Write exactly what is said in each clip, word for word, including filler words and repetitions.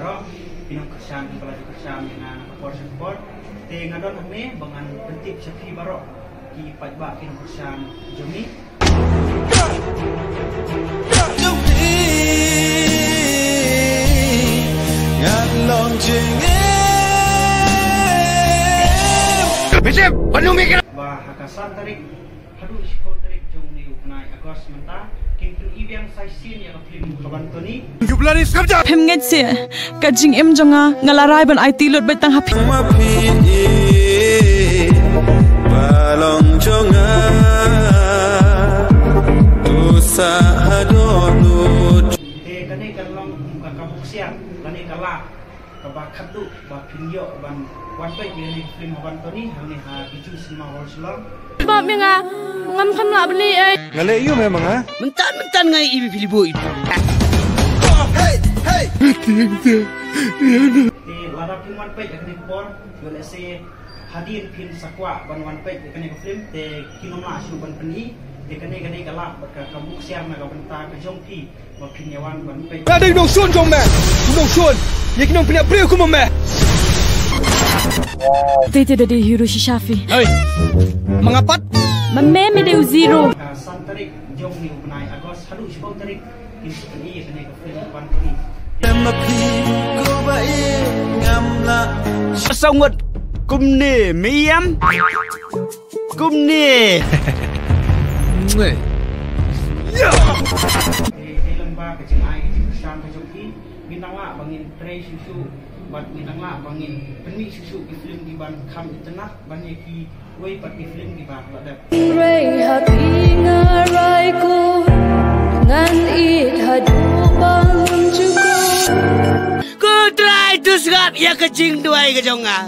Baroh ki nongkyrshan kiba la ju kyrshan ïa nga na ka por sha ka por. Te nga don hangne ba ngan pyntip sha phi baroh ki paidbah ki nongkyrshan jong ngi. Ba ha ka san tarik haduh shiphew tarik jong une u bnai August mynta kin pyni biang sa shisien ïa ka film Haban Tony. Phim ngeit seh ka jingim jong nga, nga la rai ban aiti lut beit tang ha phi. Ma phi i ba long jong nga, tu sa haduh lut. Te kane kan long kum ka, ka boksiar lane ka lad kaba khatduh ba phin ïoh ban wan peit ïa kane ka film Haban Tony hangne ha Bijou Cinema Hall Shillong. Ba me nga ngam kham lah beli ai. Nga leh ïa me ma nga. Mynta mynta nga i phi li boi. Te lada phin wan peit ïa kane ka por, ïoh lehse hadien phin sa kwah ban wan peit ïa kane ka film te kin ym lah shuh ban pyni. Te kane kane ka lad bad ka, ka boksiar na ka bynta ka jong phi. Nga dei u nongshun jong me. U nongshun. Ïa ki nongpynïap briew kum me. Te te da dei hero shisha phi. Hei. Ma nga pat. Ma me me dei u zero. Ka san tarik jong une u bnai August haduh shiphew tarik kin pyni ïa kane ka film Haban Tony. Em ma phi ko ba i ngam la. Sa ngut kumne me ïam. Kumne. Mwe. Te, te lem bad ka jingai ka jingkyrshan ka jong ki, ngin nang lah ba ngin trei shuh shuh bad ngin nang lah ba ngin pynmih shuh shuh ki film kiban kham itynnad ban ïa kiwei pat ki film kiba la dep. Rai ha phi nga rai ko, ngan ïeit haduh ban jukut. Ko Trai, to sngap ïa ka jingduwai ka jong nga.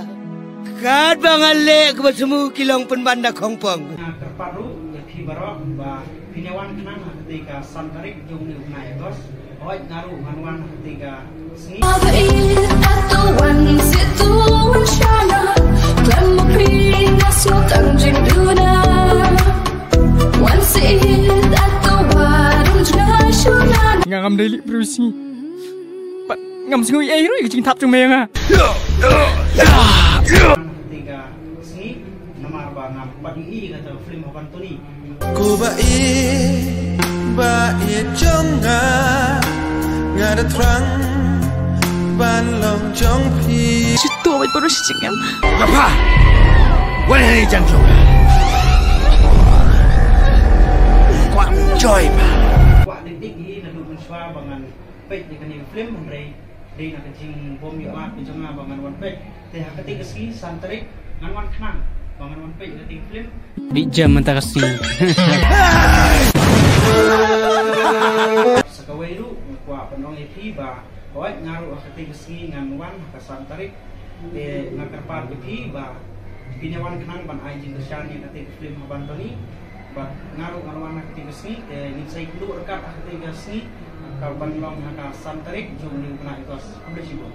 Katba nga leh kaba smu ki long pynban da khongpong. Nga kyrpad ruh ïa phi baroh ba phin ïa wan khnang ha katei ka san tarik jong une u bnai August. Hooid nga ruh ngan wan ha katei ka sngi. Ba ïeit hato wan seh to wan shana. Khlem ma phi nga sngewtang jingduna. Wan seh ïeit hato wan jnga shuna. Nga ngam dei leh briew sngi. Pat ngam sngew ei ruh ïa ka jingthap jong me ïa nga. Kata ka sngi namar ba ngam pat ïohi ïa kata ka film Haban Tony. Ko ba ïeit, ba ïeit jong nga, nga da thrang ban long jong phi. Shu to bad baroh shi jingim. Ngapa? Wan hangne jan jong nga. Kwah joy pa. Kwah dik dik hi naduh mynshuwa ba ngan peit ïa kane ka film, hynrei dei na ka jingbym ïoh lad ka jong nga ba ngan wan peit. Te ha katei ka sngi san tarik ngan wan khnang ba ngan wan peit ïa katei ka film. Dei jam mynta ka sngi. Sa kawei ruh nga kwah ban ong ïa phi ba hooid nga ruh ha katei ka sngi ngan wan ha ka san tarik. Te nga kyrpad ïa phi ba phin ïa wan khnang ban ai jingkyrshan ïa katei ka film Haban Tony. Bad nga ruh ngan wan ha katei ka sngi, te ngin sa ïakynduh ryngkat ha katei ka sngi, ka ban long ha ka san tarik jong une u bnai August. Khublei shibun.